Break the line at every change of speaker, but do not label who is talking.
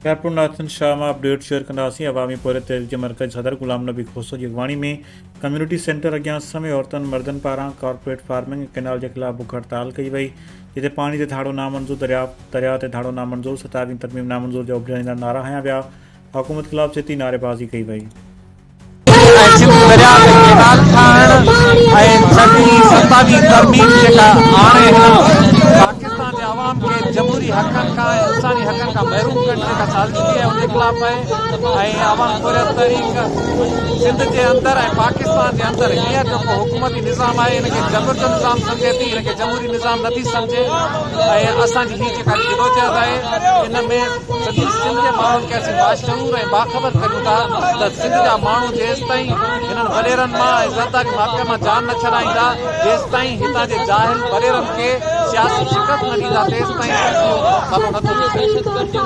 خيرپور ناٿن شاهه مان update share ڪنداسين عوامي پورهيت تحريڪ جي مرڪزي صدر غلام نبي کوسو جي اڳواڻي ۾ ڪميونٽي سينٽر اڳيان سوين عورتن مردن پاران ڪارپوريٽ فارمنگ ۽ ڪئنال جي خلاف بک هڙتال ڪئي وئي جتي پاڻي تي ڌاڙو نامنظور درياء درياء تي ڌاڙو نامنظور ستاويهين ترميم نامنظور جا اڀريندڙ نعرا هنيا ويا حڪومت خلاف ڇتي نعريبازي ڪئي وئي.
۽ سنڌ درياء تي ڪئنال ٺاهڻ ۽ ڇويهين ستاويهين ترميم جيڪا آڻي هنن پاڪستان جي عوام کي جمهوري حقن کان ۽ انساني حقن کان محروم ڪرڻ جي جيڪا سازش ڪئي آهي ان جي خلاف آهي ۽ عوام پورهيت تحريڪ سنڌ جي اندر ۽ پاڪستان جي اندر هينئر جيڪو حڪومتي نظام آهي ان کي جبر جو نظام سمجهي ٿي ان کي جمهوري نظام نٿي سمجهي ۽ اسان جي هي جيڪا جدوجهد آهي ان ۾ سڄي سنڌ جي ماڻهن کي اسين باشعور ۽ باخبر ڪريون ٿا ته سنڌ جا ماڻهو جيستائين هنن وڏيرن مان ۽ زرداري مافيا مان جان نه ڇڏائيندا، جيستائين هتان جي جاهل وڏيرن کي سياسي شڪست نه ڏيندا تيستائين اهو ڀلو نه ٿو ٿي سگهي.